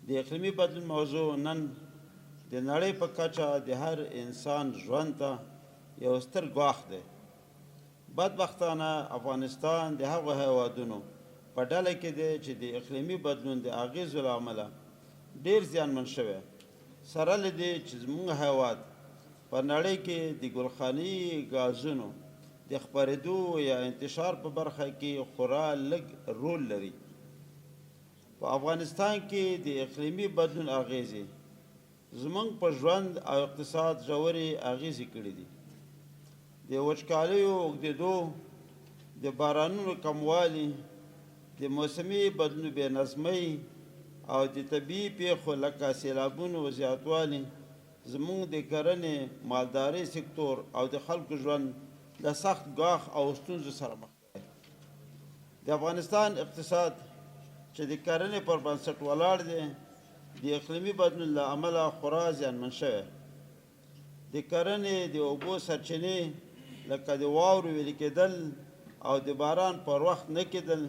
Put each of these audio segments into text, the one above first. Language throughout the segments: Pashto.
د اقلیمي بدلون موضوع نن د نړۍ په کچه د هر انسان ژوند ته یو ستر ګواښ دی. بدبختانه افغانستان د هغو هیوادونو په ډله کې دی چې د اقلیمي بدلون د اغیزو له امله ډیر زیانمن شوی. سره له دې چې زموږ هیواد په نړۍ کې د ګلخانهيي ګازونو د خپرېدو یا انتشار په برخه کې خورا لږ رول لري. په افغانستان کې د اقلیمي بدلون اغېزې زموږ په ژوند او اقتصاد ژورې اغېزې کړې دي. د وچکالیو اوږدېدو، د بارانونو کموالي، د موسمي بدلون بې نظمۍ او د طبیعي پېښو لکه سېلابونو زیاتوالي زموږ د کرنې، مالدارۍ سکتور او د خلکو ژوند له سخت ګواښ او ستونزو سره مخ کړی. د افغانستان اقتصاد چې د کرنې پر بنسټ ولاړ دی، د اقلیمي بدلون له امله خورا زیانمن شوی. د کرنې د اوبو سرچینې لکه د واورو ویلي کېدل او د باران پر وخت نه کېدل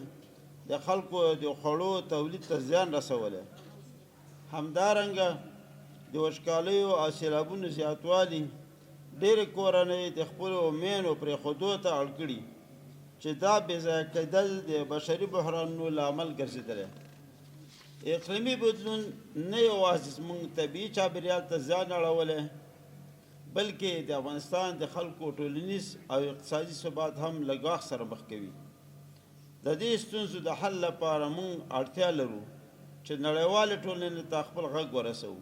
د خلکو د خوړو تولید ته زیان رسولی. همدارنګه د وچکالیو او سیلابونو زیاتوالي ډېرې کورنۍ د خپلو مېنو پرېښودو ته اړ کړي چې دا بېځایه کېدل د بشري بحرانونو لامل ګرځېدلی. اقلیمي بدلون نه یوازې زموږ طبیعي چاپېریال ته زیان اړولی، بلکې د افغانستان د خلکو ټولنیز او اقتصادي ثبات هم له ګواښ سره مخ کوي. د دې ستونزو د حل لپاره موږ اړتیا لرو چې نړیوالې ټولنې ته خپل غږ ورسوو،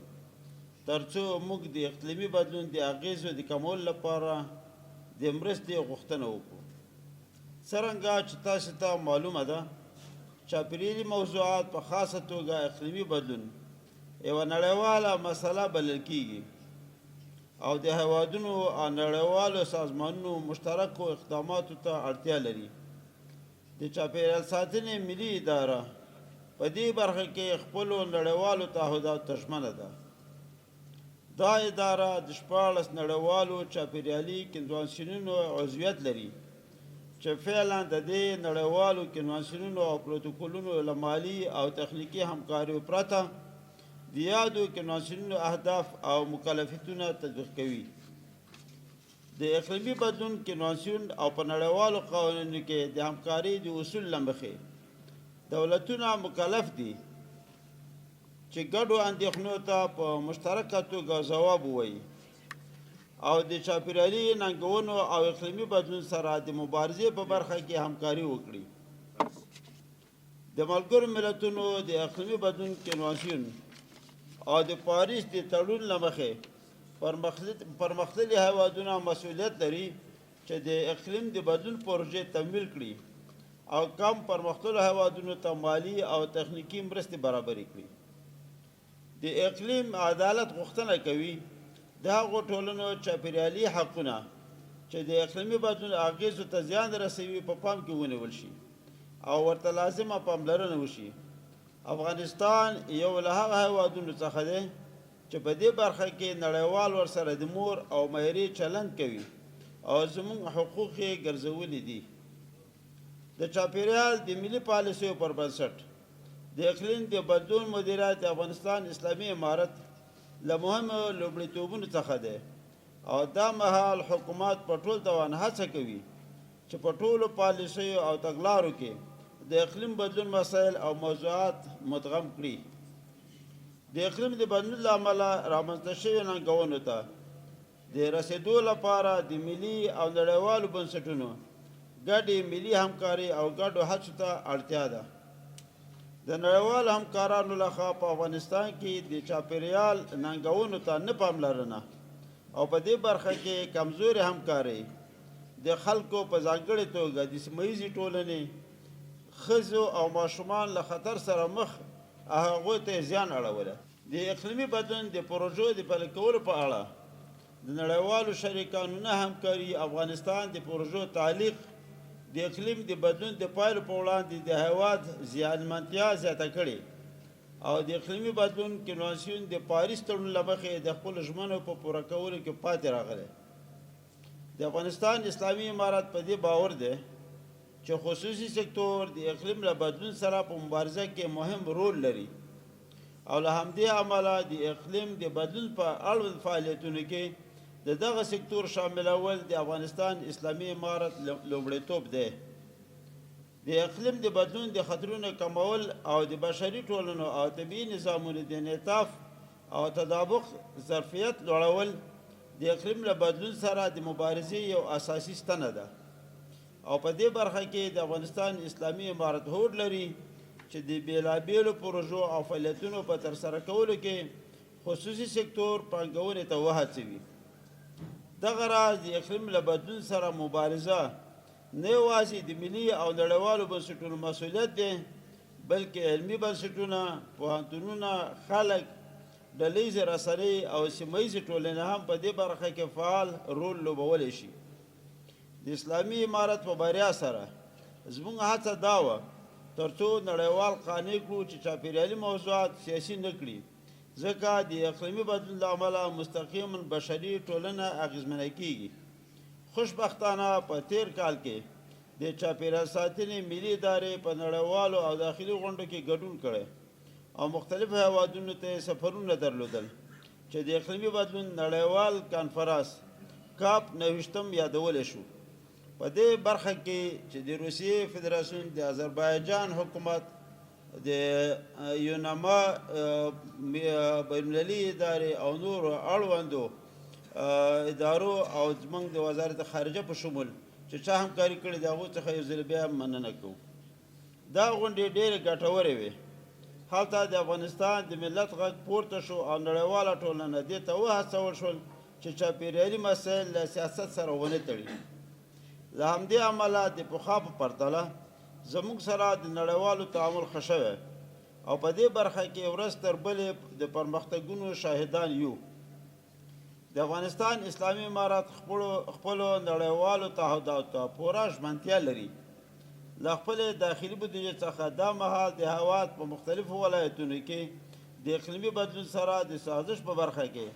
ترڅو موږ د اقلیمي بدلون د اغېزو د کمولو لپاره د مرستې غوښتنه وکړو. څرنګه چې تاسې ته معلومه ده، چاپېریالي موضوعات په خاصه توګه اقلیمي بدلون یوه نړیواله مسله بلل کېږي او د هېوادونو او نړیوالو سازمانونو مشترکو اقداماتو ته اړتیا لري. د چاپېریال ساتنې ملي اداره په دې برخه کې خپلو نړیوالو تعهداتو ته ژمنه ده. دا اداره د 16 نړیوالو چاپېریالي کنوانسیونونو عضویت لري چې فعلا د دې نړیوالو کنوانسیونونو او پروتوکولونو له مالي او تخنیکي همکاریو پرته د یادو کنوانسیونونو اهداف او مکلفیتونه تطبیق کوي. د اقلیمي بدلون کنوانسیون او په نړیوالو قوانینو کې د همکارۍ د اصول له مخې دولتونه مکلف دي چې ګډو اندېښنو ته په مشترکه توګه ځواب ووایي او د چاپیریالي ننګونو او اقلیمي بدلون سره د مبارزې په برخه کې همکاري وکړي. د ملګرو ملتونو د اقلیمي بدلون کنوانسیون او د پاریس د تړون له مخې پرمختللي هیوادونه مسؤلیت لري چې د اقلیم د بدلون پروژې تمویل کړي او کم پرمختللو هیوادونو ته مالي او تخنیکي مرستې برابرې کړي. د اقلیم عدالت غوښتنه کوي د هغو ټولنو چاپیریالي حقونه چې د اقلیمي بدلون اغیزو ته زیان رسوي په پام کې ونیول شي او ورته لازمه پاملرنه وشي. افغانستان یو له هغه هیوادونو څخه دی چې په دې برخه کې نړیوال ورسره د مور او میرې چلند کوي او زموږ حقوق یې ګرځولي دي. د چاپیریال د ملي پالیسیو پر بنسټ د اقلیم د بدلون مدیریت د افغانستان اسلامي امارت له مهمو لومړیتوبونو څخه دی او دا مهال حکومت په ټول توان هڅه کوي چې په ټولو پالیسیو او تګلارو کې د اقلیم بدلون مسایل او موضوعات مدغم کړي. د اقلیم د بدلون له امله رامنځته شوې ننګونو ته د رسېدو لپاره د ملي او نړیوالو بنسټونو ګډې ملي همکارۍ او ګډو هڅو ته اړتیا ده. د نړیوالو همکارانو لخوا په افغانستان کې د چاپېریال ننګونو ته نه پاملرنه او په دې برخه کې کمزورې همکارۍ د خلکو په ځانګړې توګه د سیمه ییزې ټولنې، ښځو او ماشومان له خطر سره مخ او هغوی ته یې زیان اړولی. د اقلیمي بدلون د پروژو د پلي کولو په اړه د نړیوالو شریکانو نه همکاري، افغانستان د پروژو تعلیق د اقلیم د بدلون د پایلو په وړاندې د هیواد زیانمنتیا زیاته کړې او د اقلیمي بدلون کنوانسیون د پاریس تړون له مخې د خپلو ژمنو په پوره کولو کې پاتې راغلی. د افغانستان اسلامي امارت په دې باور دی چې خصوصي سکتور د اقلیم له بدلون سره په مبارزه کې مهم رول لري. او له همدې امله د اقلیم د بدلون په اړوند فعالیتونو کې د دغه سکتور شاملول د افغانستان اسلامي امارت لومړیتوب دی. د اقلیم د بدلون د خطرونو کمول او د بشري ټولنو او طبیعي نظامونو د انعطاف او تطابق ظرفیت لوړول د اقلیم له بدلون سره د مبارزې یو اساسي ستنه ده او په دې برخه کې د افغانستان اسلامي امارت هوډ لري چې د بېلابېلو پروژو او فعالیتونو په ترسره کولو کې خصوصي سکتور پانګونې ته وهڅوي. دغه راز د اقلیم له بدلون سره مبارزه نه یوازې د ملي او نړیوالو بنسټونو مسؤلیت دی، بلکې علمي بنسټونه، پوهنتونونه، خلک، ډله ییزې رسنۍ او سیمه ییزې ټولنې هم په دې برخه کې فعال رول لوبولی شي. د اسلامي امارت په بریا سره زموږ هڅه دا وه ترڅو نړیوال قانع کړو چې چاپیریالي موضوعات سیاسي نه کړي، ځکه د اقلیمي بدلون له امله مستقیما بشري ټولنه اغېزمنه کېږي. خوشبختانه په تېر کال کې د چاپېریال ساتنې ملي ادارې په نړیوالو او داخلي غونډو کې ګډون کړی او مختلفو هېوادونو ته یې سفرونه درلودل چې د اقلیمي بدلون نړیوال کانفرانس کاپ 29 یادولی شو. په دې برخه کې چې د روسیې فدراسیون، د آذربایجان حکومت، د یوناما بین المللي ادارې او نورو اړوندو ادارو او زموږ د وزارت خارجه په شمول چې چا همکاري کړې، د هغو څخه یو ځل بیا مننه کوو. دا غونډې ډېرې ګټورې وې. هلته د افغانستان د ملت غږ پورته شو او نړیواله ټولنه دې ته وهڅول شول چې چاپېریالي مسایل له سیاست سره ونه تړي. له همدې امله د پخوا په پرتله زموږ سره د نړیوالو تعامل ښه شوی او په دې برخه کې ورځ تر بلې د پرمختګونو شاهدان یو. د افغانستان اسلامي امارت خپلو نړیوالو تعهداتو ته پوره ژمنتیا لري. له خپلې داخلي بودیجې څخه دا مهال د هېواد په مختلفو ولایتونو کې د اقلیمي بدلون سره د سازش په برخه کې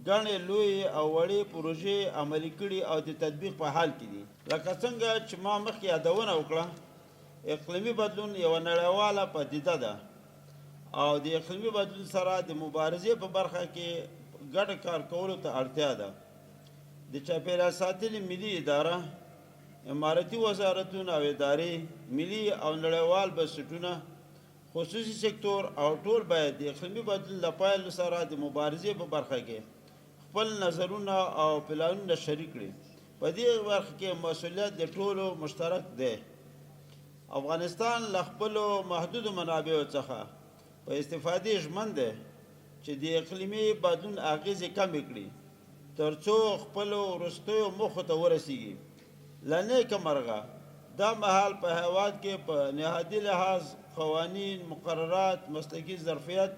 ګڼې لویې او وړې پروژې عملي کړي او د تطبیق په حال کې دي. لکه څنګه چې ما مخکې یادونه وکړه، اقلیمي بدلون یوه نړیواله پدیده ده او د اقلیمي بدلون سره د مبارزې په برخه کې ګډ کار کولو ته اړتیا ده. د چاپېریال ساتنې ملي اداره، امارتي وزارتونه او ادارې، ملي او نړیوال بنسټونه، خصوصي سکتور او ټول باید د اقلیمي بدلون له پایلو سره د مبارزې په برخه کې خپل نظرونه او پلانونه شریک کړي. په دې برخه کې مسؤلیت د ټولو مشترک دی. افغانستان له خپلو محدودو منابعو څخه په استفادې ژمن دی چې د اقلیمي بدلون اغېزې کمې کړي ترڅو خپلو وروستیو موخو ته ورسیږي. له نیکه مرغه دا مهال په هیواد کې په نهادي لحاظ قوانین، مقررات، مسلکي ظرفیت،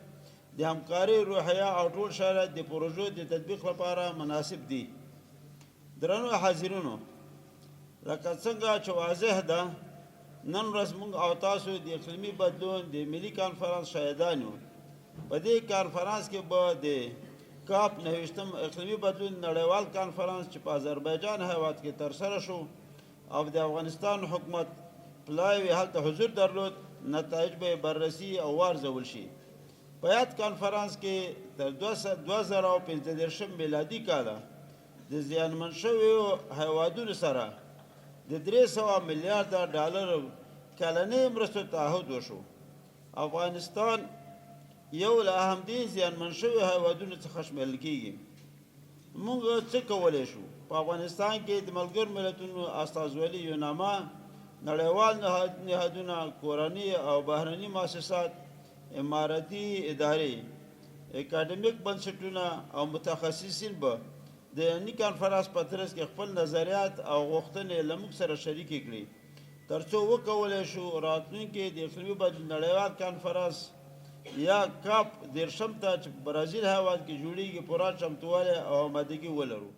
د همکارۍ روحیه او ټول شرایط د پروژو د تطبیق لپاره مناسب دي. درنو حاضرینو، لکه څنګه چې واضح ده، نن ورځ موږ او تاسو د اقلیمي بدلون د ملي کانفرانس شاهدان یو. په دې کانفرانس کې به د کاپ 29 اقلیمي بدلون نړیوال کانفرانس چې په آذربایجان هیواد کې ترسره شو او د افغانستان حکومت پلاوی هلته حضور درلود، نتایج به یې بررسي او وارزول شي. په یاد کانفرانس کې تر 2035 میلادي کاله د زیانمن شویو هیوادونو سره د 300 میلیارده ډالر کلنۍ مرستو تعهد وشو. افغانستان یو له همدې زیانمن شویو هیوادونو څخه شمیرل کیږي. موږ څه کولی شو؟ په افغانستان کې د ملګرو ملتونو استازولي یوناما، نړیوال نهادونه، کورني او بهرني مؤسسات، امارتي ادارې، اکاډمیک بنسټونه او متخصصین به د ني کانفرانس په ترڅ کې خپل نظریات او غوښتنې له موږ سره شریکې کړي ترڅو وکولای شو راتلونکي د اقلیمي بدلون نړیوال کانفرانس یا کاپ 30 ته چې په برازیل هیواد کې جوړیږي پوره چمتووالی او آمادګي ولرو.